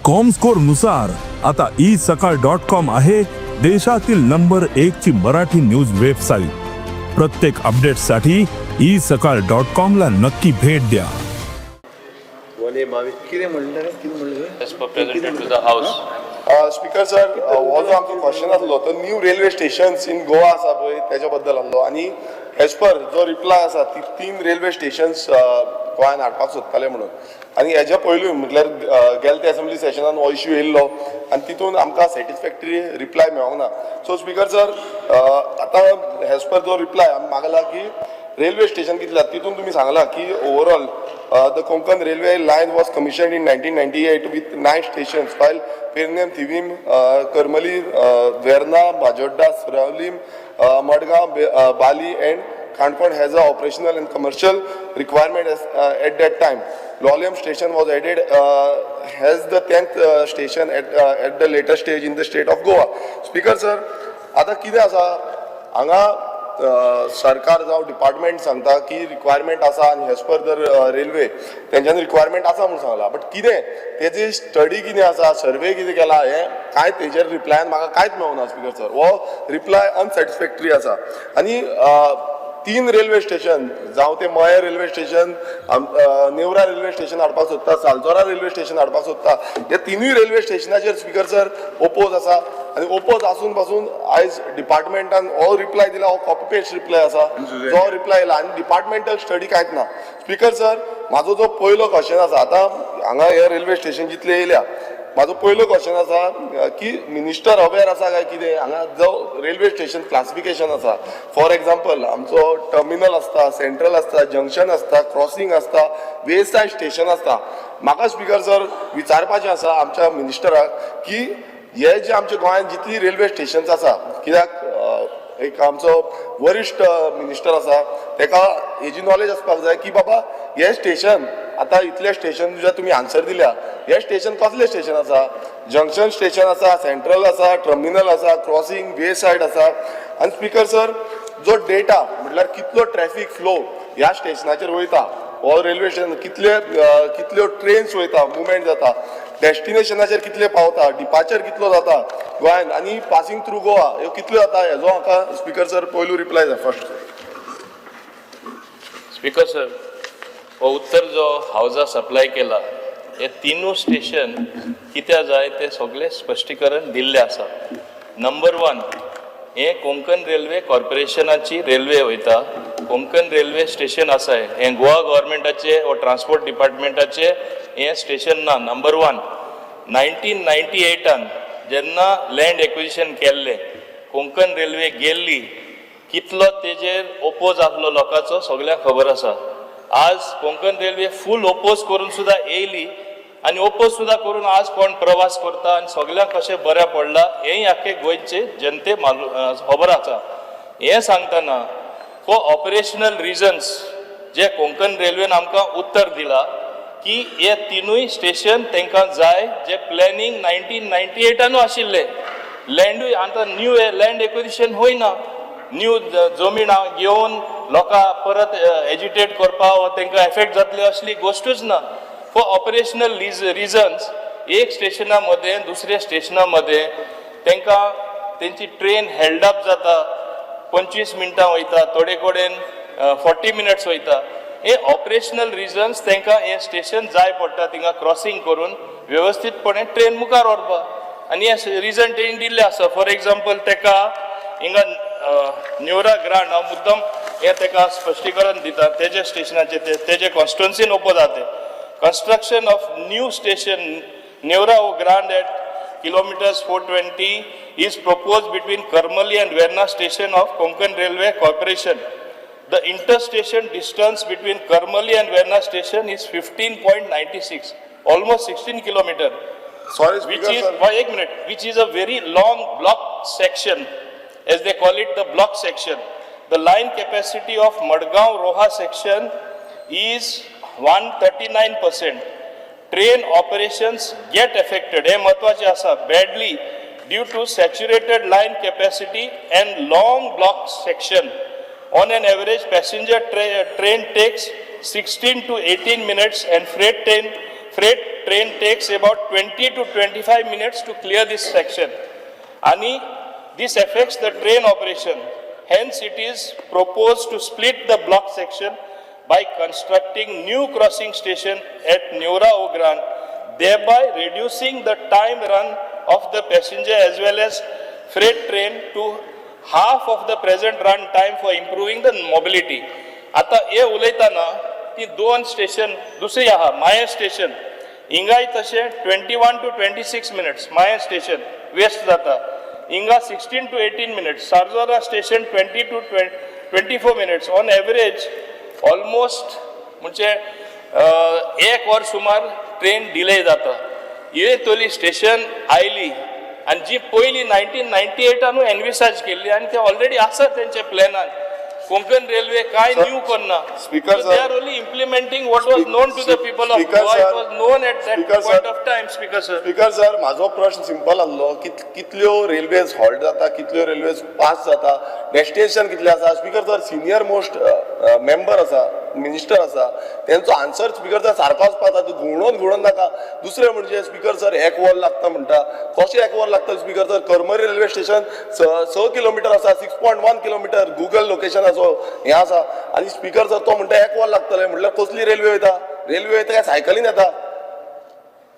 Comscore नुसार आता E सकाळ डॉट कॉम आहे देशातील नंबर एक ची मराठी न्यूज वेबसाईट. प्रत्येक अपडेटसाठी ई सकाळ डॉट कॉम ला नक्की भेट द्या. वने बावीस कितें म्हणलें रे? कितें म्हणलें? As per presented to the House. Speaker sir, हो जो आमचो क्वेश्चन आसलो तो new railway stations in Goa आसा पळय तेच्या बद्दल आसलो आनी एज पर जो रिप्लाय आसा ती तीन रेल्वे स्टेशन्स गोंयान हाडपाक सोदताले म्हणून. आनी हेज्या पयलूय म्हटल्यार गेले ते असेंब्ली सेशनान हो इश्यू येयल्लो आनी तितून आमकां सॅटिस्फॅक्टरी रिप्लाय मेळोंक ना. सो स्पीकर सर, आतां एज पर जो रिप्लाय आमी मागला की रेल्वे स्टेशन कितले आसा, तितून तुमी सांगला की overall the Konkan Railway line was commissioned in 1998 with nine stations, while Pernem, Thivim, Karmali, Verna, Majorda, Seraulim, Madgaon, Bali and Canacona has a operational and commercial requirement at that time. Loliem station was added as the 10th station at the later stage in the state of Goa. Speaker sir, आता कितें आसा, हांगा सरकार जावं department सांगता की requirement आसा आनी एज पर the railway तेंच्यांनी रिक्वायरमेंट आसा म्हूण सांगला, बट कितें तेजी स्टडी कितें आसा, सर्वे कितें केला, हें कांय तेजेर रिप्लायान म्हाका कांयच मेळना. स्पीकर सर, हो रिप्लाय अनसॅटिस्फॅक्टरी आसा. आनी तीन रेल्वे स्टेशन, जावं ते Mayem railway station, Neura railway station हाडपाक सोदता, सालजोरा रेल्वे स्टेशन हाडपाक सोदता, ह्या तिनूय रेल्वे स्टेशनाचेर स्पीकर सर ओपोज आसा. आनी ओपोज आसून पासून आयज डिपार्टमेंटान हो रिप्लाय दिला, हो कॉपी पेस्ट रिप्लाय आसा जो रिप्लाय येयला आनी डिपार्टमेंटल स्टडी कांयच ना. स्पीकर सर, म्हाजो जो पयलो क्वेश्चन आसा, आतां हांगा हे रेल्वे स्टेशन जितले येयल्या, म्हाजो पयलो क्वेश्चन आसा की मिनिस्टर अवेर आसा काय कितें हांगा जो रेल्वे स्टेशन क्लासिफिकेशन आसा, फॉर एग्जाम्पल आमचो टर्मिनल आसता, सेंट्रल आसता, जंक्शन आसता, क्रॉसिंग आसता, वे सायड स्टेशन आसता. म्हाका स्पीकर सर विचारपाचें आसा आमच्या मिनिस्टराक की हे जे आमच्या गोंयांत जितली रेल्वे स्टेशन्स आसा, कित्याक एक आमचो वरिश्ठ मिनिस्टर आसा, तेका हेजी नॉलेज आसपाक जाय की बाबा हे स्टेशन आतां इतले स्टेशन जे तुमी आन्सर दिल्या, हे स्टेशन कसले स्टेशन आसा? जंक्शन स्टेशन आसा, सेंट्रल आसा, टर्मिनल आसा, क्रॉसिंग, वे सायड आसा? आनी स्पीकर सर, जो डेटा म्हटल्यार कितलो ट्रॅफीक फ्लो ह्या स्टेशनाचेर वयता, हो रेल्वे स्टेशन कितले कितल्यो ट्रेन्स वयता, मुवमेंट जाता, डेस्टिनेशनाचेर कितले पावता, डिपार्चर कितलो जाता गोंयान आनी पासिंग थ्रू गोवा ह्यो कितल्यो जाता, हेजो म्हाका स्पीकर सर पयलू रिप्लाय जाय फर्स्ट. स्पीकर सर, हो उत्तर जो हावजा सप्लाय केला, हे तिनूय स्टेशन कित्याक जाय ते सगळे स्पश्टीकरण दिल्लें आसा. नंबर वन, हे कोंकण रेल्वे कॉर्पोरेशनाची रेल्वे वयता, कोंकण रेल्वे स्टेशन आसा, हें गोवा गव्हर्मेंटाचे वा ट्रान्सपोर्ट डिपार्टमेंटाचे हें स्टेशन ना. नंबर वन, 1998आन जेन्ना लँड एक्विजिशन केल्लें, कोंकण रेल्वे गेल्ली, कितलो तेजेर ओपोज आहलो लोकांचो सगळ्यांक खबर आसा. आज कोंकण रेल्वे फूल ओपोज करून सुद्दां येयली आनी ओपोज सुद्दां करून आज कोण प्रवास करता आनी सगळ्यांक कशें बरें पडलां हेंय आख्खे गोंयचे जनते मालू खबर आसा. हें सांगतना फॉर ऑपरेशनल रिजन्स जे कोंकण रेल्वेन आमकां उत्तर दिलां की हे तिनूय स्टेशन तांकां जाय, जे प्लॅनिंग 1998आनूय आशिल्लें. लँडूय आतां न्यू लँड एक्विजिशन होयना, न्यू जमीन घेवन लोकां परत एजिटेट करपा वा तांकां एफेक्ट जातले असली गोश्टूच ना. फॉर ऑपरेशनल रिजन्स एक स्टेशना मध्ये दुसऱ्या स्टेशना मध्ये तांकां तेंची ट्रेन हेल्ड अप जाता, 25 मिनटां वयता, थोडे कडेन 40 मिनट्स वयता. हे ऑपरेशनल रिजन्स तांकां हें स्टेशन जाय पडटा, थिंगा क्रॉसिंग करून वेवस्थीतपणे ट्रेन मुखार व्हरपाक. आनी हे रिजन तेणी दिल्लें आसा. फॉर एग्जाम्पल, तेका हिंगा नेवरा ग्रांड, हांव मुद्दम हें तेका स्पश्टीकरण दिता, तेजे स्टेशनाचे तेजे कॉन्स्टिट्युन्सीन ओपोज आहा. Construction of new station Neora o Grande at kilometers 420 is proposed between Karmali and Verna station of Konkan Railway Corporation. The interstation distance between Karmali and Verna station is 15.96, almost 16 kilometer, sorry which speaker is, sir. Why, एक minute, which is a very long block section, as they call it, the block section. The line capacity of Madgaon Roha section is 139%. Train operations get affected, हे महत्वाचे आसा, badly due to saturated line capacity and long block section. On an average, passenger train takes 16 to 18 minutes and freight train train takes about 20 to 25 minutes to clear this section. आणि this affects the train operation. Hence, it is proposed to split the block section by constructing new crossing station at Neora Ogran, thereby reducing the time run of the passenger as well as freight train to half of the present run time for improving the mobility. आता हे उलयतना ती दोन station दुसरी आहा माया station, हिंगाय तशें 21 to 26 minutes Mayem station waste जाता. हिंगा 16 to 18 minutes, Sarjora station 20 to 24 minutes on average. Almost म्हणजे एक वर सुमार ट्रेन डिले जाता. हे तोली स्टेशन आयली आनी जी पयली 1998आनू एनविसाज केल्ली आनी ते ऑलरेडी आसा तेंच्या प्लॅनान. कोंकण रेल्वे काय Sir, new करना. Speaker, They sir. Are only implementing what was known to the people of Speaker, Goa. It sir. Was known at that Speaker, point sir. Of time, speaker sir. Speaker sir, म्हाजो प्रश्न simple आसलो की कितल्यो railways halt जाता, कितल्यो railways pass जाता, destination कितले आसा. Speaker sir, senior most member आसा, मिनिस्टर आसा, तेंचो आन्सर स्पीकर सर सारको आसपाक जाय. तूं घुंवडोवन घुंवडोवन नाका. दुसरें म्हणजे स्पीकर सर, एक वर लागता म्हणटा, कशें एक वर लागता speaker sir? Karmari railway station 6 kilometre आसा, 6.1 kilometre Google लोकेशनाचो हें आसा. आनी स्पीकर सर, तो म्हणटा एक वर लागतलें, म्हटल्यार कसली रेल्वे वयता? रेल्वे वयता काय सायकलीन येता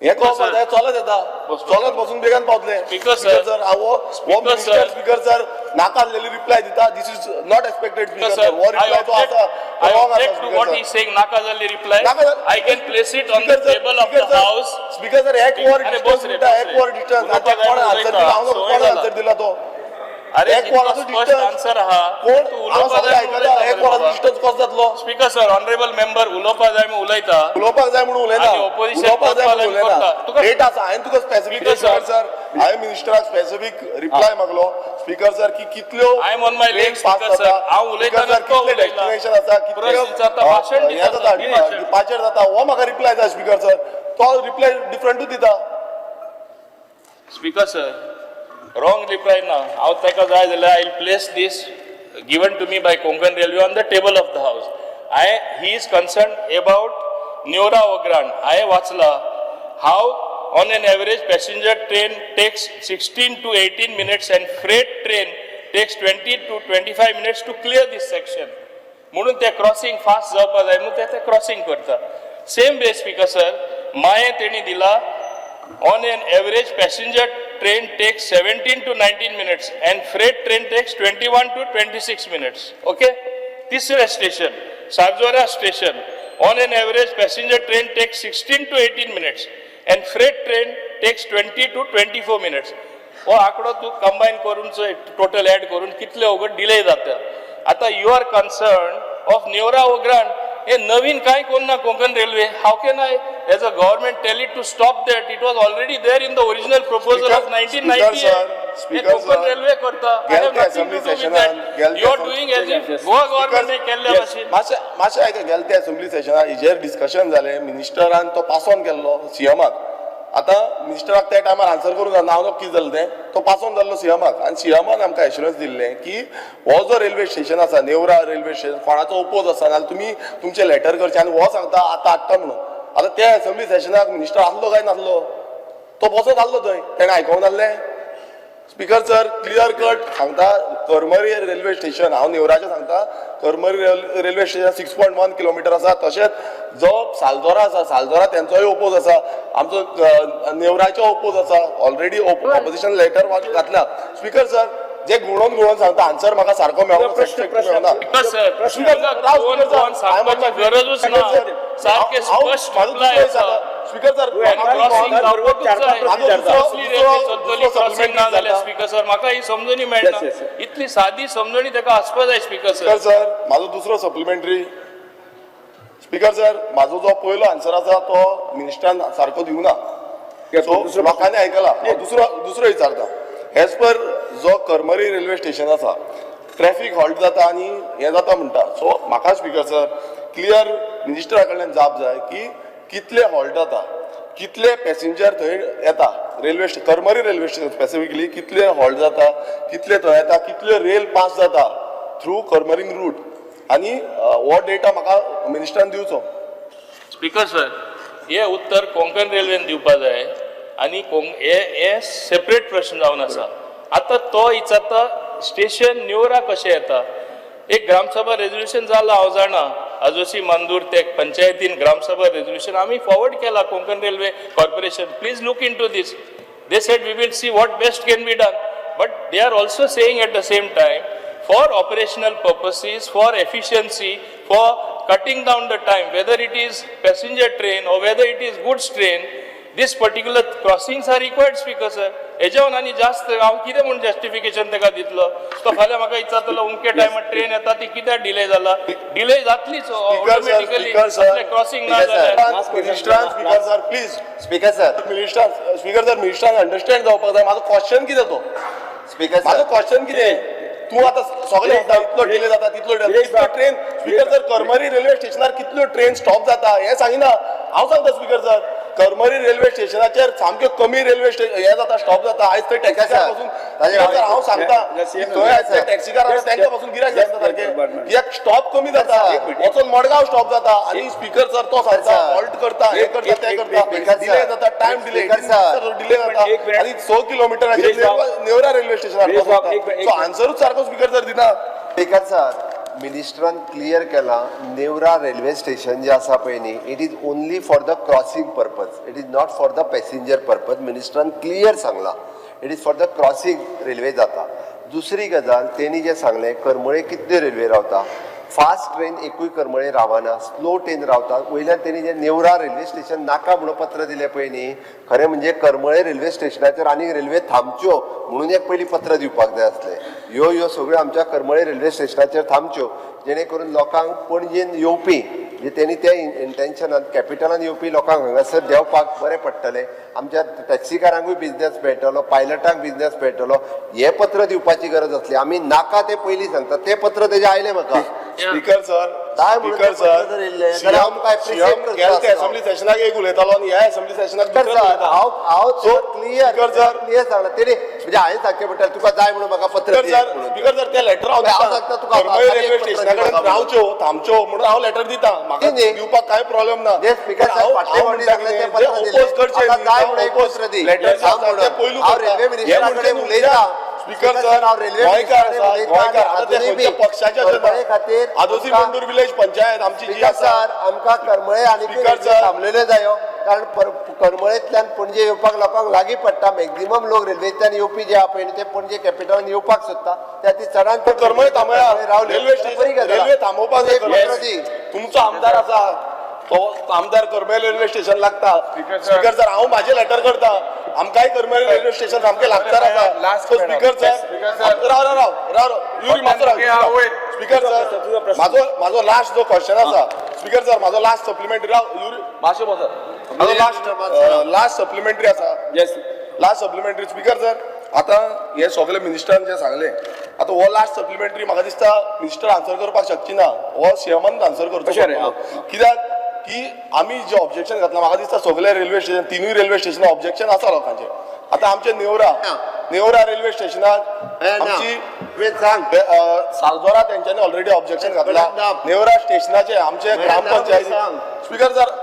हें कळपाक जाय. चलत येता, चलत बसून बेगान पावतले. Speaker, sir. Sir, हांव हो Speaker, minister sir. Speaker sir, नाका आसलेली रिप्लाय दिता. This is not expected, speaker sir, sir. हो I reply जो object, आसा I wrong आसा. object to what he speaker is saying, नाका जाल्ली reply. नाका जाल्ली- I can place it on the sir, table of the house. Speaker sir, एक वर अरे डिस्टन्स बस रे, म्हणटा, बस एक रे. वर डिस्टन्स. उलोवपाक आतां कोण जाय आन्सर दिला? हांव उलयता, कोण आन्सर दिला तो? अरे एक जितलो वराचो स्पश्ट डिस्टन्स. आन्सर आहा, कोण तूं हांव उलोवपाक सगळें जाय आयकता. म्हणून एक उलयता वराचो रे डिस्टन्स कसो जातलो? स्पीकर सर, ऑनरेबल मेंबर उलोवपाक जाय म्हणून उलयता. उलोवपाक जाय म्हणून उलयना. आनी opposition उलोवपाक जाय म्हणून करपाक उलयना. करता. तुका- डेट आसा. हांवें तुका स्पेसिफीक Speaker, sir. Sir, हांवें मिनिस्टराक स्पेसिफीक रिप्लाय मागलो स्पीकर सर, की कितल्यो I am on my train legs, pass Speaker, sir. जाता, हांव उलयतना स्पीकर सर, तो कितले उलयला. डेस्टिनेशन आसा, कितले प्रश्न विचारता, भाशण हें दिता, जाता, sir, भाशण. डिपार्चर जाता, हो म्हाका रिप्लाय जाय स्पीकर सर. तो रिप्लाय डिफरंटूच दिता. स्पीकर सर, रॉंग रिप्लाय ना. हांव ताका जाय जाल्यार I place this given to me by Konkan Railway on the table of the house. I he is concern about Neora Wagrand. हांवें वाचला how on an average passenger train takes 16 to 18 minutes and freight train takes 20 to 25 minutes to clear this section. म्हणून ते crossing fast जावपा जाय म्हणून ते ते crossing करता. सेम वे स्पीकर सर, माये तेणी दिला on an average passenger train takes 17 to 19 minutes and freight train takes 21 to 26 minutes. Okay, तिसरे station Sarjora station, on an average passenger train takes 16 to 18 minutes and freight train takes 20 to 24 minutes. हो आंकडो तूं combine करून total add करून कितले वगत delay जाता. आता you are concern of Neora Wagrand. हे नवीन काय कोण ना Konkan railway. How can I as a government tell it to stop that? It was already there in the original proposal of Speaker- nineteen Speaker, ninety sir, Speaker, Konkan sir, railway करता. गेल त्या assembly session-आन, गेल you are त्या doing as if Goa government केल्ल्या भाशेन. मातशें मातशें आयका. गेले ते असेंब्ली सेशनार हेजेर डिस्कशन जालें. मिनिस्टरान तो पास ऑन केल्लो सीएमाक. आतां मिनिस्टराक त्या टायमार आन्सर करूंक जायना. हांव कितें जालें तें, तो पास ऑन जाल्लो सीएमाक आनी सीएमान आमकां एश्युरन्स दिल्लें की हो जो रेल्वे स्टेशन आसा, नेवरा रेल्वे स्टेशन, कोणाचो ओपोज आसा नाल्यार तुमी तुमचें लेटर करचें. आनी हो सांगता आतां हाडटा म्हणून. आतां त्या असेंब्ली सेशनाक मिनिस्टर आसलो काय नासलो? तो बसोन आसलो थंय, तेणें आयकोंक नासलें? स्पीकर सर, क्लियर कट सांगता, करमरी रेल्वे स्टेशन, हांव नेवराचें सांगता, करमरी railway station 6.1 kilometre आसा. तशेंच जो सालदोरा आसा, सालदोरा तेंचोय ओपोज आसा, आमचो नेवराचो ओपोज आसा. ऑलरेडी ऑपोजिशन लेटर घातला. स्पीकर सर, जे घुंवडोवन घुंवडोवन सांगता, आन्सर म्हाका सारको मेळना. प्रश्न- प्रश्न- मेळना. स्पीकर सर, स्पीकर सर, राव, दोन स्पीकर सर, दोन सांगपाची गरजूच ना. सारखे स्पश्ट रिप्लाय आसा. स्पीकर सर, क्रॉसिंग जावपाकूच चार पाच जाय. प्रश्न विचारता. कसली रेल्वे चलतली क्रॉसिंग ना जाल्यार? स्पीकर सर, म्हाका ही समजणी मेळना. Yes, yes, sir. इतली सादी समजणी ताका आसपा जाय स्पीकर सर. स्पीकर सर, म्हाजो दुसरो सप्लिमेंटरी. स्पीकर सर, म्हाजो जो पयलो आन्सर आसा तो मिनिस्टरान सारको दिवना, सो दुसरो लोकांनी आयकला. हांव दुसरो विचारता. एज पर जो करमरी रेल्वे स्टेशन आसा, ट्रॅफिक हॉल्ट जाता आनी हें जाता म्हणटा. सो म्हाका स्पीकर सर, क्लियर मिनिस्टरा कडल्यान जाप जाय की कितले हॉल्ट जाता, कितले पॅसेंजर थंय येता, railway Karmari railway station specifically कितले हॉल्ट जाता, कितले थंय येता, कितले रेल पास जाता थ्रू करमरीन रूट, आनी हो डेटा म्हाका मिनिस्टरान दिवचो. Speaker sir, हे उत्तर कोंकण रेल्वेन दिवपा जाय आनी हे हे सेपरेट प्रश्न जावन आसा. आतां तो विचारता स्टेशन नेवरा कशें येता. एक ग्रामसभा रेजोल्युशन जाला, हांव जाणा, आजोसी मांदूर ते पंचायतीन ग्रामसभा रेजोल्युशन आमी फॉरवर्ड केला Konkan Railway Corporation, please look into this. They said we will see what best can be done, but they are also saying at the same time, for operational purposes, for efficiency, for cutting down the time, whether it is passenger train or whether it is goods train, this particular crossings are required. Speaker sir, हेज्यावन आनी जास्त हांव कितें म्हूण justification ताका दितलो? तो फाल्यां म्हाका विचारतलो अमके टायमार ट्रेन येता ती कित्याक डिले जाला? डिले जातलीच sir, automatically speaker sir. Crossing ना Speaker sir. जाल्यार. मिनिस्टरान, speaker sir, please. Speaker sir. Minister, speaker sir, मिनिस्टरान अंडरस्टँड जावपाक जाय म्हाजो क्वेश्चन कितें तो. स्पीकर म्हाजो सर. क्वेश्चन कितें, तूं आतां सगळें म्हणटा इतलो डिले जाता तितलो डिले, कितलो train, speaker sir, Karmari railway स्टेशनार कितल्यो ट्रेन स्टॉप जाता हें सांगिना. हांव सांगता स्पीकर सर, करमरी रेल्वे स्टेशनाचेर सामक्यो कमी रेल्वे हे जाता, स्टॉप जाता. आयज थंय टॅक्सीकार पासून, स्पीकर सर, हांव सांगता की थंय आयज ते टॅक्सीकार आसा तांकां पासून गिरायक जाता सारकें, कित्याक स्टॉप कमी जाता, वचोन मडगांव स्टॉप जाता. आनी स्पीकर सर, तो सांगता हॉल्ट करता, हें करता, तें करता, डिले जाता, टायम डिले डिले जाता आनी 6 किलोमिटराचेर नेवरा रेल्वे स्टेशनार. सो आन्सरूच सारको स्पीकर सर दिना. स्पीकर सर, मिनिस्टरान क्लियर केला, नेवरा रेल्वे स्टेशन जे आसा पळय न्ही, it is only for the crossing purpose, it is not for the passenger purpose. मिनिस्टरान clear सांगला, it is for the crossing railway जाता. दुसरी गजाल, तेणी जें सांगलें, करमळे कितल्यो रेल्वे रावता, फास्ट ट्रेन एकूय करमळे रावना, स्लो ट्रेन रावता. वयल्यान तेणी जें नेवरा रेल्वे स्टेशन नाका म्हणून पत्र दिलें पळय न्ही, खरें म्हणजे करमळे रेल्वे स्टेशनाचेर आनीक रेल्वे थांबच्यो म्हणून एक पयलीं पत्र दिवपाक जाय आसलें. ह्यो ह्यो सगळ्यो आमच्या करमळे रेल्वे स्टेशनाचेर थांबच्यो, जेणे करून लोकांक पणजेन येवपी, म्हणजे तेणी त्या इंटेन्शनान कॅपिटलान येवपी लोकांक हांगासर देंवपाक बरें पडटलें, आमच्या टॅक्सीकारांकूय बिजनेस मेळटलो, पायलटांक बिजनेस मेळटलो, हें पत्र दिवपाची गरज आसली. आमी नाका तें पयलीं सांगता, तें पत्र तेजें आयलें म्हाका. स्पीकर सर, काय म्हणून स्पीकर ते पत्र सर, जर येयल्लें जाल्यार आमकां appreciate CM करचो गेले ते आसलो. असेंब्ली सेशनाक एक उलयतालो आनी ह्या असेंब्ली सेशनाक स्पीकर दुसरें सर, उलयता. हांव हांव So, clear speaker sir. Clear सांगला तेणी, म्हणजे हांवें सांगचें पडटलें तुका जाय म्हणून म्हाका पत्र स्पीकर दी सर, म्हणून. स्पीकर सर, ते लेटर हांव हांव दिता. सांगता तुका, करमळी म्हाका रेल्वे एक पत्र स्टेशना दी कडेन म्हाका. रावच्यो, थांबच्यो म्हणून हांव लेटर दिता, म्हाका दी न्ही. दिवपाक कांय प्रॉब्लेम ना. जे स्पीकर पण साहेब हांव फाटले हांव फावटी म्हणटा सांगलें कितें, तें जे पत्र दिलें. ओपोज करचे आतां न्ही, जाय म्हणून एक oppose पत्र दी. लेटर जे हांव आसा ते म्हणून. पयलू हांव करता. रेल्वे हे मिनिस्टरा म्हणजे कडेन उलयता. स्पीकर सर, हांव रेल्वे गोंयकार मिनिस्टरा आसा, कडेन गोंयकार आतां ते अजुनूय बी खंयच्या पक्षाचे करमळे खातीर आदोसी आमकां- मंदूर विलेज पंचायत आमची जी स्पीकर आसा सर, आमकां करमळे आनी स्पीकर सर. थांबलेले जायो, कारण करमळेंतल्यान पणजे येवपाक लोकांक लागीं पडटा. मॅक्झिमम लोक रेल्वेंतल्यान येवपी जे आहा पळय न्ही, ते पणजे कॅपिटलान येवपाक सोदता. त्या खातीर चडान चड करमळे थांबया, रावले रेल्वे बरी स्टेशन गजाल. रेल्वे थांबोवपाक जाय एक पत्र दी. तुमचो आमदार आसा तो आमदार करमळे रेल्वे स्टेशन लागता. स्पीकर सर, हांव म्हाजें लेटर करता, आमकांय करमळे रेल्वे स्टेशन सामकें लागसार आसा. सो स्पीकर सर, राव राव राव राव राव युरी, मातसो राव. स्पीकर सर, म्हाजो म्हाजो लास्ट जो क्वेश्चन आसा, स्पीकर सर, म्हाजो लास्ट सप्लिमेंटरी, राव युरी मातशें बसा. म्हाजो लास्ट लास्ट सप्लिमेंटरी आसा. Yes. Last supplementary speaker sir, आतां हे सगळे मिनिस्टरान जे सांगलें, आतां हो लास्ट सप्लिमेंटरी म्हाका दिसता मिनिस्टर आन्सर करपाक शकची ना, हो सीएमान आन्सर करचो अशें रे, पडटलो. कित्याक की आमी जे ऑब्जेक्शन घातलां, म्हाका दिसता सगळे रेल्वे स्टेशन, तिनूय रेल्वे स्टेशनां ऑब्जेक्शन आसा लोकांचें. आतां आमचे नेवरा, नेवरा रेल्वे स्टेशनाक हे ना. आमची तुवें सांग. सालदोरा तेंच्यांनी ऑलरेडी ऑब्जेक्शन घातला. ना. नेवरा स्टेशनाचे आमचे ना, ग्रामपंचायती. सांग. स्पीकर सर,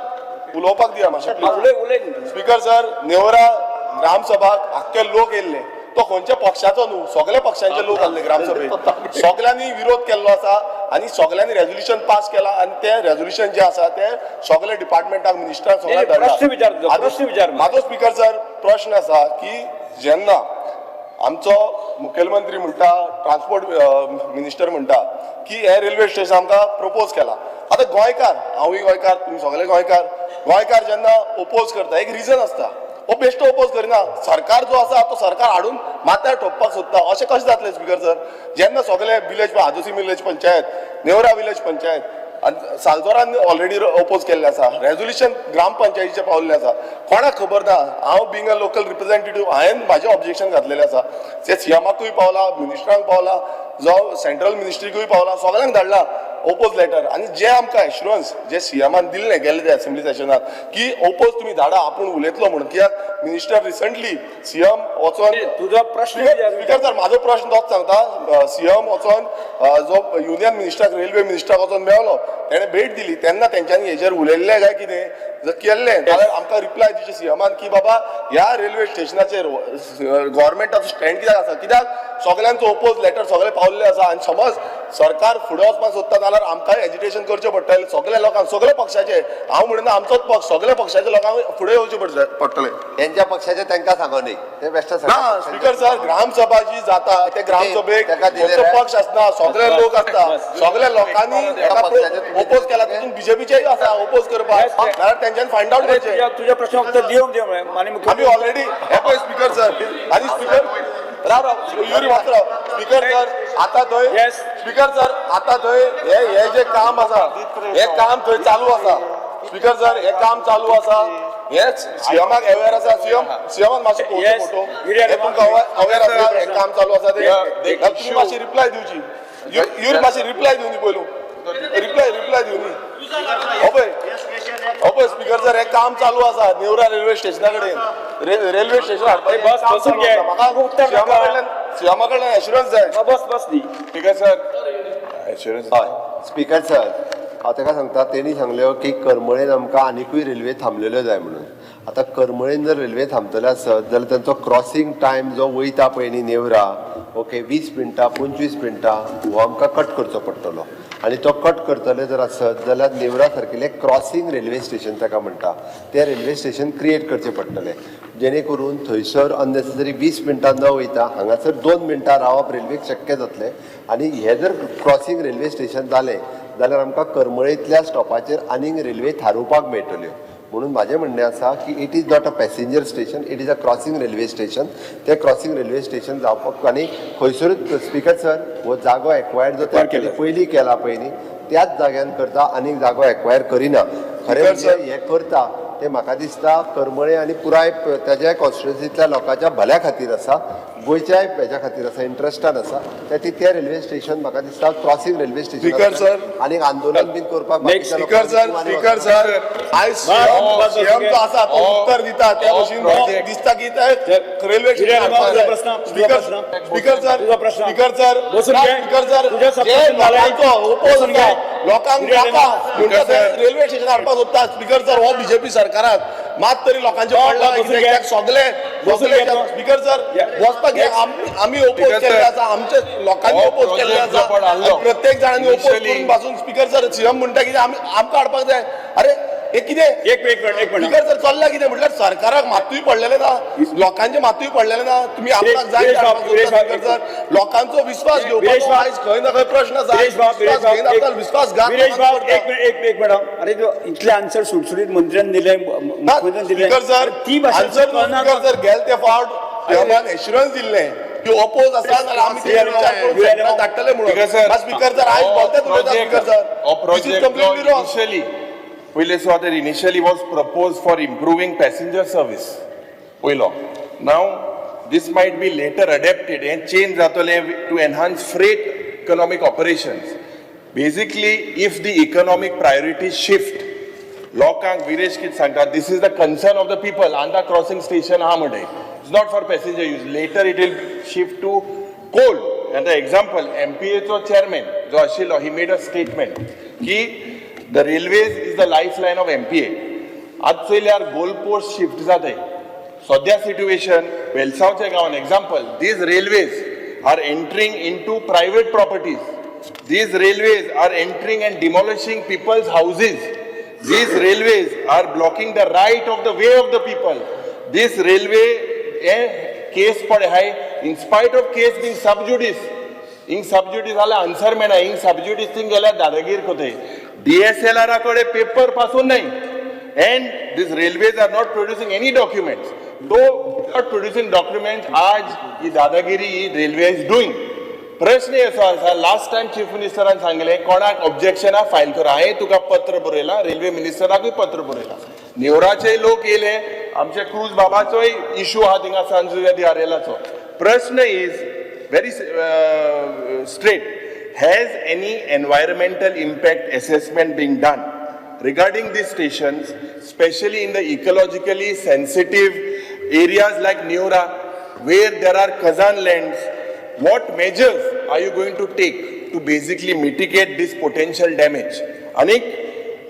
उलोवपाक दिया मातशें प्लीज. उलय उलय. स्पीकर सर, नेवरा ग्रामसभाक आख्खे लोक येयल्ले, तो खंयच्या पक्षाचो न्हू, सगल्या पक्षांचे लोक आसले ग्रामसभेत, सगल्यांनी विरोध केल्लो आसा आनी सगल्यांनी रेजोल्युशन पास केला आनी तें रेजोल्युशन जें आसा तें सगल्या डिपार्टमेंटाक, मिनिस्टराक सगळ्यांक नाही, प्रश्न विचार तुजो, धाडला. प्रश्न विचार. म्हाजो स्पीकर सर प्रश्न आसा की जेन्ना आमचो मुखेलमंत्री म्हणटा, ट्रान्सपोर्ट मिनिस्टर म्हणटा की हे रेल्वे स्टेशन आमकां प्रपोज केला, आतां गोंयकार, हांवूय गोंयकार, तुमी सगळे गोंयकार, गोंयकार जेन्ना ओपोज करता एक रिजन आसता, हो बेश्टो ओपोज करिना. सरकार जो आसा तो सरकार हाडून माथ्यार ठोकपाक सोदता, अशें कशें जातलें स्पीकर सर? जेन्ना सगळे village, Adosim village panchayat, Neora village panchayat आनी सालदोरान ऑलरेडी ओपोज केल्लें आसा, रेजोल्युशन ग्रामपंचायतीचें पावल्लें आसा, कोणाक खबर ना. हांव बींग अ लोकल रिप्रेझेंटेटीव हांवें म्हाजें ऑब्जेक्शन घातलेलें आसा, तें सीएमाकूय पावला, मिनिस्टरांक पावला, जावं सेंट्रल मिनिस्ट्रीकूय पावला, सगळ्यांक धाडला ओपोज लेटर. आनी जे आमकां एश्युरन्स जे सीएमान दिल्लें गेल्ले ते असेंब्ली सेशनात की ओपोज तुमी धाडा, आपूण उलयतलो म्हणून, कित्याक मिनिस्टर रिसंटली सीएम वचोन तुजो प्रश्न विचार. स्पीकर सर, म्हाजो प्रश्न तोच सांगता, सीएम वचोन जो युनियन मिनिस्टराक, रेल्वे मिनिस्टराक वचोन मेळ्ळो. तेणें भेट दिली तेन्ना तेंच्यांनी हेजेर उलयल्लें काय कितें जर केल्लें जाल्यार आमकां रिप्लाय दिवचे सीएमान की बाबा ह्या रेल्वे स्टेशनाचेर गव्हर्मेंटाचो स्टँड कित्याक आसा, कित्याक सगल्यांचो ओपोज लेटर सगळे पावल्ले आसा आनी समज सरकार फुडें वचपाक सोदता जाल्यार आमकांय एजिटेशन करचें पडटलें सगल्या लोकांक, सगल्या पक्षाचे. हांव म्हणिना आमचोच पक्ष, सगल्या पक्षाच्या लोकांक फुडें येवचें पडटलें. तेंच्या पक्षाचे तांकां सांगो न्ही, ते बेश्टे. ना स्पीकर सर, ग्रामसभा जी जाता ते ग्रामसभेक ताका दिलें खंयचो रे. पक्ष आसना, सगळे लोक आसता, सगळे लोकांनी ओपोज केला, तितून बीजेपीचेय आसा ओपोज करपाक, नाल्यार तेंच्यानी फायंड आवट करचें. तुझ्या प्रश्न उत्तर दिवंक दी माननीय मुख्यमंत्री. आमी ऑलरेडी हे पळय स्पीकर सर, आनी स्पीकर राव राव युरी मातसो राव स्पीकर सर. आतां थंय स्पीकर सर, आतां थंय हे हे जे काम आसा हे काम थंय चालू आसा स्पीकर सर, हे काम चालू आसा, हेच सीएमाक अवेर आसा. सीएम, सीएमान मातशें पळोवचें फोटो, हे तुमकां अवेर आसा, हे काम चालू आसा ते तुमी मातशी रिप्लाय दिवची. युरी मातशी रिप्लाय दिवनी पयलू, रिप्लाय रिप्लाय दिवनी. हो पळय, हो पळय स्पीकर सर, हे काम चालू आसा नेवरा रेल्वे स्टेशना कडेन रेल्वे स्टेशन हाडपाचें बस, काम बसून चालू घे. आसा. म्हाका उत्तर सीएमा नाका. कडल्यान, सीएमा कडल्यान एश्युरन्स जाय. बस बस दी. Speaker sir, assurance. हय स्पीकर सर, हांव ताका सांगता, तेणी सांगल्यो की करमळेन आमकां आनिकूय रेल्वे थांबलेल्यो जाय म्हणून. आतां करमळेन जर रेल्वे थांबतले आसत जाल्यार तेंचो क्रॉसींग टायम जो वयता पळय न्ही नेवरा, ओके, 20 मिनटां, 25 मिनटां हो आमकां कट करचो पडटलो. आनी तो कट करतले जर आसत जाल्यार नेवरा सारकिल्लें क्रॉसींग रेल्वे स्टेशन ताका म्हणटा, तें रेल्वे स्टेशन क्रिएट करचें पडटलें, जेणे करून थंयसर अननेसेसरी 20 मिनटां न वयता हांगासर 2 मिनटां रावप रेल्वेक शक्य जातलें. आनी हें जर क्रॉसींग रेल्वे स्टेशन जालें जाल्यार आमकां करमळेंतल्या स्टॉपाचेर आनीक रेल्वे थारोवपाक मेळटल्यो. म्हणून म्हाजें म्हणणें आसा की it is not a passenger station, it is a crossing railway station. तें क्रॉसींग रेल्वे स्टेशन जावपाक आनी खंयसरूच स्पीकर सर हो जागो एक्वायर्ड जो त्या पयलीं केला पळय न्ही त्याच जाग्यान करता, आनीक जागो एक्वायर करिना. खरें म्हणजे हें करता तें म्हाका दिसता करमळे आनी पुराय ताज्या कॉन्स्टिट्युन्सींतल्या लोकांच्या भल्या खातीर आसा, गोंयच्याय हेज्या खातीर आसा, इंट्रस्टान आसा. त्या ती तें रेल्वे स्टेशन म्हाका दिसता crossing railway station. Speaker sir. आनीक आंदोलन बीन करपाक बाकीच्या स्पीकर सर, लोकांनी स्पीकर सर, आयज सीएम जो आसा तो उत्तर दिता त्या भशेन दिसता की ते रेल्वे स्टेशन तुझा प्रश्न, तुझा स्पीकर प्रश्न. स्पीकर सर, तुझा प्रश्न. स्पीकर सर, बसून घे. स्पीकर सर, तुझ्या जे प्रश्न झालाय. लोकांचो ओपोज बसून घे. आसा, लोकांक नाका म्हणटा ते रेल्वे स्टेशन हाडपाक सोदता. स्पीकर सर, हो बीजेपी सरकाराक मात तरी लोकांचे पडला बसून घे. कित्याक सगळे बसून सगळे घे तो. स्पीकर सर वचपाक घे. आमी ओपोज केल्ले आसा, आमचे लोकांनी ओपोज केल्ले आसा आनी प्रत्येक जाणांनी ओपोज करून पासून स्पीकर सर सीएम म्हणटा की आमी आमकां हाडपाक जाय. अरे हे कितें? एक एक मिनिट, एक मिनिट. स्पीकर सर, चल्ला कितें म्हटल्यार सरकाराक मातूय पडलेलें ना, लोकांचें मातूय पडलेलें ना. तुमी आपणाक जाय ते हाडपाक सोदता. स्पीकर सर, लोकांचो विस्वास घेवपाचो आयज खंय ना खंय प्रश्न आसा. विरेश बाब, विरेश विस्वास बाब, घेयना आसतना विस्वासघात विरेश बाब, करता. एक मिनिट, एक एक मिनिट. अरे तो इतले आन्सर सुटसुटीत मंत्र्यान दिले, मुख्यमंत्र्यान दिले. स्पीकर सर, ती भाशा आन्सर कळना. स्पीकर सर, गेले ते फावट सीएमान एश्युरन्स दिल्लें की ओपोज आसा जाल्यार आमी ते विचार करून सेंट्राक धाडटले म्हणून. स्पीकर सर, आयज बोलते उलयता स्पीकर सर, हो this is project completely wrong. Initially पयले सुवातेर initially was propose for improving passenger service पयलो. Now this might be later adapted हें चेंज जातलें to enhance freight economic operations. Basically if the economic priority shift, लोकांक विरेश कितें सांगता, this is the concern of the people. Andha crossing station आहा म्हणटे, it's not for passenger use, later it will shift to coal. आतां example, एमपीएचो chairman जो आशिल्लो, he made a statement की the railways is the life line of MPA. आतां चोयल्यार goal post shift जाताय सद्या situation वेलसांवच्या गांवान. Example, these railways are entering into private properties. These railways are entering and demolishing people's houses. These railways are blocking the right of the way of the people. This railway case पडे हाय, in spite of case being sub judice. हिंग सब ज्युडीस जाल्यार answer मेळना. हिंग सब ज्युडीस thing गेल्यार दादागीर कोताय. डीएसएलआरा कडेन paper पासून नाही and these railways are not producing any documents. Though not producing documents, आज ही दादागिरी ही रेल्वे is doing. प्रश्न असो आसा, लास्ट टायम चीफ मिनिस्टरान सांगलें कोणाक ऑब्जेक्शना फायल कर. हांवें तुका पत्र बरयलां, रेल्वे मिनिस्टराकूय पत्र बरयलां. नेवराचे लोक येयले, आमचे क्रूज बाबाचोय इशू आहा थिंगा सान जुझे दी आरेलाचो. प्रश्न is very straight, has any environmental impact assessment being done regarding these stations, especially in the ecologically sensitive areas like Neora, where there are Khazan lands? What measures are you going to take to basically mitigate this potential damage? आनीक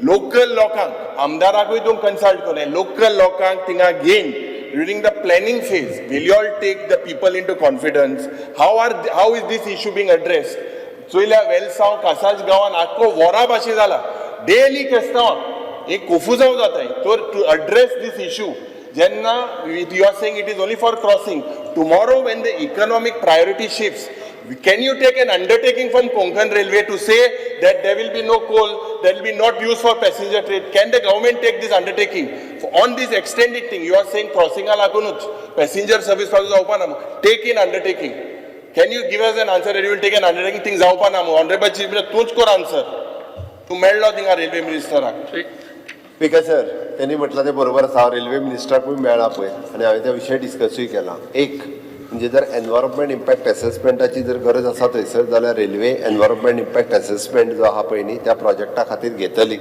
local लोकांक, आमदाराकूय तूं consult करूं, local लोकांक थिंगा घेवन during the planning phase, will you all take the people into confidence? How is this issue being addressed? चोयल्या वेलसांव कासाज गांवान आख्खो वोरा भाशे जाला, डेली क्रिस्तांवाक एक कोफुजांव जाताय. तर टू अड्रेस these issue, जेन्ना you are saying it is only for crossing, tomorrow when the economic priority shifts, can you take an undertaking from Konkan Railway to say that there will be no coal, that will be not used for passenger trade? Can the government take this undertaking? On this extended thing, you are saying crossing लागूनच passenger service चालू जावपा ना. Take an undertaking. Can you give us an answer that you will take an undertaking? Thing जावपा ना. Honorable Chief Minister, तूंच कर answer. तूं मेळ्ळो थिंगा रेल्वे मिनिस्टराक. स्पीकर सर, त्यांनी म्हटलं ते बरोबर आसा. हांव रेल्वे मिनिस्टराकूय मेळ्ळा पळय आनी हांवें त्या विशय डिस्कसूय केला. एक म्हणजे जर एनवायरमेंट इम्पॅक्ट एसेसमेंटाची जर गरज आसा थंयसर जाल्यार रेल्वे एनवायरमेंट इम्पॅक्ट एसेसमेंट जो आहा पळय न्ही, त्या प्रोजेक्टा खातीर घेतली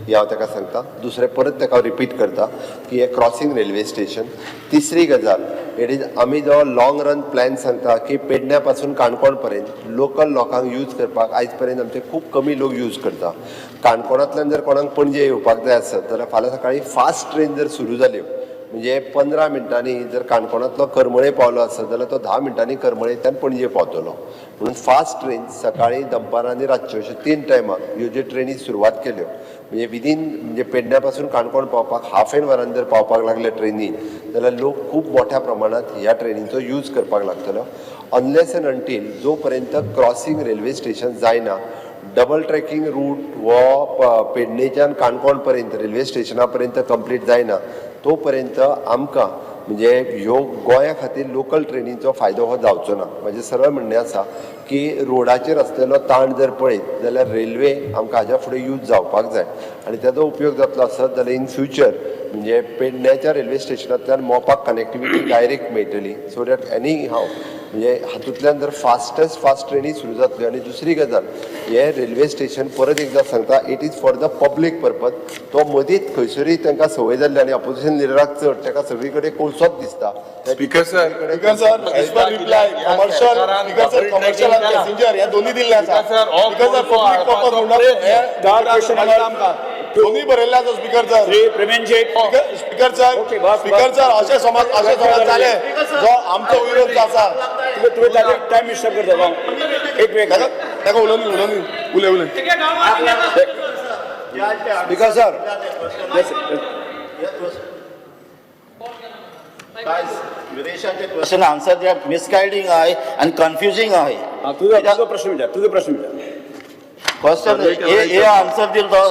हें हांव ताका सांगता. दुसरें, परत ताका हांव रिपीट करता की हें क्रॉसिंग रेल्वे स्टेशन. तिसरी गजाल, it is आमी जो लॉंग रन प्लॅन सांगता की पेडण्या पासून काणकोण पर्यंत लोकल लोकांक यूज करपाक, आयज पर्यंत आमचे खूब कमी लोक यूज करता. काणकोणांतल्यान जर कोणाक पणजे येवपाक जाय आसत जाल्यार फाल्यां सकाळीं फास्ट ट्रेन जर सुरू जाल्यो, म्हणजे 15 मिनटांनी जर काणकोणांतलो करमळे पावलो आसत जाल्यार तो 10 मिनटांनी करमळेंतल्यान पणजे पावतलो. म्हणून फास्ट ट्रेन सकाळी, दनपारां आनी रातच्यो अश्यो तीन टायमाक ह्यो ज्यो ट्रेनी सुरवात केल्यो, म्हणजे विदीन, म्हणजे पेडण्या पासून काणकोण पावपाक हाफ एन वरान जर पावपाक लागले ट्रेनी जाल्यार लोक खूब मोठ्या प्रमाणात ह्या ट्रेनीचो यूज करपाक लागतलो. अनलेस एंड अंटील जो पर्यंत क्रॉसिंग रेल्वे स्टेशन जायना, डबल ट्रॅकिंग रूट हो पेडणेच्यान काणकोण पर्यंत रेल्वे स्टेशना पर्यंत कंप्लीट जायना, तो पर्यंत आमकां म्हणजे ह्यो गोंया खातीर लोकल ट्रेनीचो फायदो हो जावचो ना. म्हजें सरळ म्हणणें आसा की रोडाचेर आसलेलो ताण जर पळयत जाल्यार रेल्वे आमकां हाज्या फुडें यूज जावपाक जाय आनी ताजो उपयोग जातलो आसत जाल्यार इन फ्युचर म्हणजे पेडण्याच्या रेल्वे स्टेशनांतल्यान मोपाक कनेक्टिविटी डायरेक्ट मेळटली, सो that any हाव म्हणजे हातूंतल्यान जर फास्टेस्ट फास्ट ट्रेनी सुरू जातल्यो. आनी दुसरी गजाल, हे रेल्वे स्टेशन परत एकदां सांगता, it is for the public purpose. तो मदींच खंयसरूय तांकां संवय जाल्ली आनी ऑपोजिशन लिडराक चड ताका सगळी कडेन कोळसोच दिसता. Speaker sir, Speaker sir, as per reply, commercial, speaker sir, commercial आनी पॅसेंजर हे दोन्ही दिल्ले आसा. Speaker sir, हो स्पीकर सर, पब्लीक पर्पज म्हणून हे Question number दोन्ही बरयल्ले आसा स्पीकर सर. श्री प्रेमेन शेट. स्पीकर सर, Okay, बस, स्पीकर बस. सर, अशें समज जालें जो आमचो विरोध जो आसा तुवें तुवें ताजेर टायम डिस्टर्ब करता हांव. एक मिनिट. ताका ताका उलोवनी, उलोवनी, उलय उलय. स्पीकर सर, क्वेश्चन आन्सर जे मिसगायडींग आहे आणि कन्फ्युजिंग आहे. हा, तुजो तुजो प्रश्न विचार, तुजो प्रश्न विचार. क्वेश्चन हे आन्सर दिल तो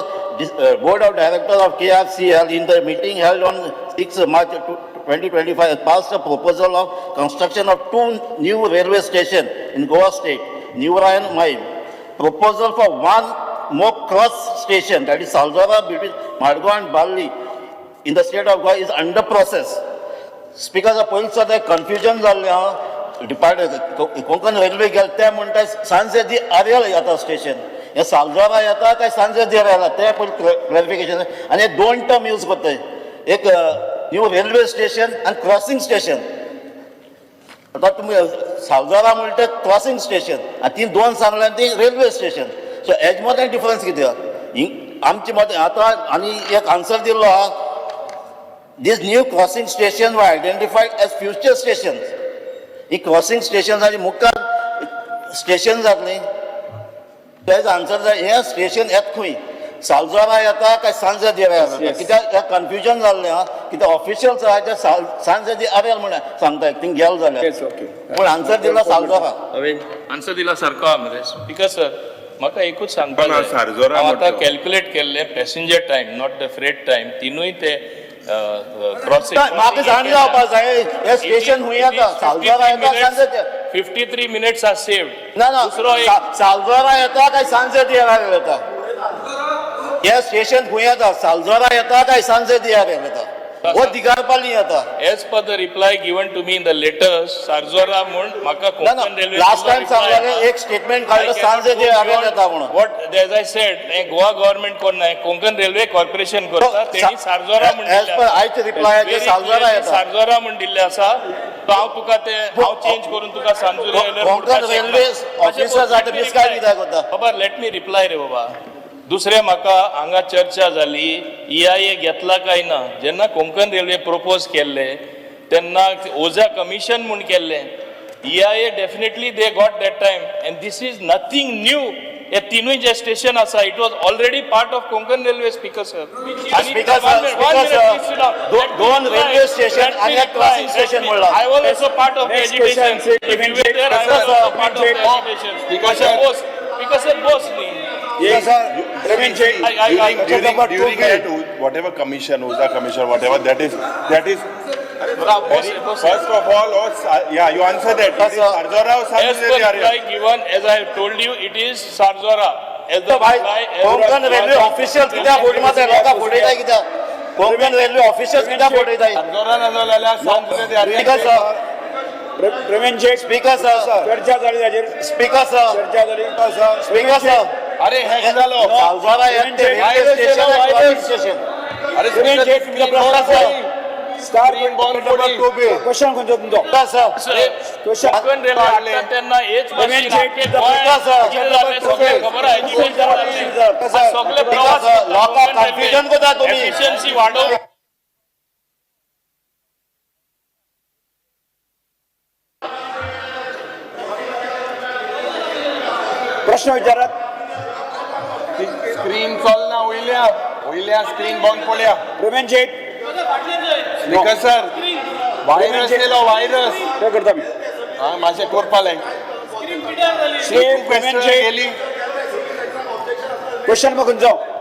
Board of Director of KRCL in the meeting held on 6 March 2025 passed a proposal of construction of two new railway station in Goa state, Neora and Mayem. Proposal for one more cross station, that is Saljora, between Madgaon and Balli in the state of Goa is under process. Speaker, पयलीं सुद्दां confusion जाल्लें आहा. Department Konkan railway गेले ते म्हणटा सांजे दी आर्यल येता station. हे सालजोरा येता काय सांजे दी आर्यल, ते पयलीं क्लॅरिफिकेशन. आनी हे दोन टर्म यूज करताय, एक न्यू रेल्वे स्टेशन आनी क्रॉसिंग स्टेशन. आतां तुमी सालजोरा म्हणटा क्रॉसिंग स्टेशन आनी ती दोन सांगल्या ती रेल्वे स्टेशन. सो हेज मदें डिफरन्स कितें आहा आमचे मदें? आतां आनी एक आन्सर दिल्लो आहा, these new crossing stations were identified as future stations. He crossing station आनी मुखार स्टेशन जातली. तेज आन्सर जाय, हें स्टेशन येत खंय, सालजोरा येता काय सांजे दिरा येता? कित्याक हें कन्फ्युजन जाल्लें आहा, कित्याक ऑफिशियल्स आहा ते सांजे दी आरेल म्हण सांगता, थिंग गेल जाल्यार. पूण आन्सर दिला सालजोरा. आन्सर दिला सारको आहा मरे. स्पीकर सर, म्हाका एकूच सांगपाक ना, जाय. सारजोरा हांव आतां म्हटलो. कॅल्क्युलेट केल्ले passenger time, not the freight time. तिनूय ते क्रॉसिंग म्हाका जाण जावपा जाय, हें स्टेशन खंय येता, सालजोरा येता सांजे? 53 minutes are saved. ना ना. दुसरो एक सालजोरा येता काय सांजे दिरा येता? हे स्टेशन खंय येता, सालजोरा येता काय सांजे दिरा येता? हो दिगारपाली येता? As per the reply given to me in the letters, Sarzora म्हूण म्हाका ना ना. कोंकण रेल्वे लास्ट टायम सांगलेले एक स्टेटमेंट काडलं, सांजे दिरा येता म्हणून. What, as I said, हे गोवा गव्हर्नमेंट कोण नाही, कोंकण रेल्वे कॉर्पोरेशन करता. तेणी सारजोरा म्हूण एज पर आयचे रिप्लायाचे सालजोरा येता. सारजोरा म्हूण दिल्ले आसा. तो हांव तुका ते हांव चेंज करून तुका सांजुरे कोंकण रेल्वे ऑफिसर्स आतां misguide कित्याक करता? बाबा, let me reply रे बाबा. दुसरें म्हाका हांगा चर्चा जाली ईआयए घेतला काय ना. जेन्ना कोंकण रेल्वे प्रपोज केल्ले तेन्ना ओझा कमिशन म्हूण केल्लें. EIA definitely they got that time and this is nothing new. हे तिनूय जे स्टेशन आसा, it was already part of Konkan Railway, Speaker sir. Speaker sir, speaker sir, दोन railway station आणि एक crossing station म्हणला. I was also part of Next agitation. question, Sir If you were there, I was also part of the agitation. Speaker sir. Speaker sir, Bose न्ही. प्रवीण शेट. During, during that, whatever commission, Oza commission, whatever, that is, first of all, oh, yeah, you answer that. It is Sarzora or San As Jose per de reply Arias? Given, as I have told you, it is Sarzora. As the भाई reply, as Konkan the- railway official कित्याक फोडी मारता? लोकांक फटयता कित्याक? Konkan railway official कित्याक फटयता? Sarzora ना जाल्यार San Jose de Arias. Speaker sir, Praveen Shet. Speaker sir, चर्चा झाली ताजेर. स्पीकर सर, चर्चा झाली. स्पीकर सर, अरे हें जालो. सालजोरा हे ते रेल्वे स्टेशन आणि क्रॉसिंग स्टेशन. अरे प्रवीण speaker, शेट, तुमचा screen प्रश्न. बंद स्टार Screen बंद पडली. क्वेश्चन खंयचो तुमचो? Speaker sir, question. Konkan railway हाडटा तेन्ना हेच प्रवीण भाशेन शेट, आख्खे गोंयांत सर. कितें जालें सगळें खबर आहा, एजिटेशन जालें. आज सगळे प्रवास सर, लोकांक confusion करता तुमी. एफिशियन्सी वाडोवंक. प्रश्न विचारात. स्क्रीन चलना वयल्या वयल्या स्क्रीन बंद पडल्या. प्रवीण शेट. स्पीकर सर, व्हायरस येयलो व्हायरस. ते करता मी. हा मातशें करपा लाय. श्री प्रवीण शेट. गेली. क्वेश्चन मग खंयचो?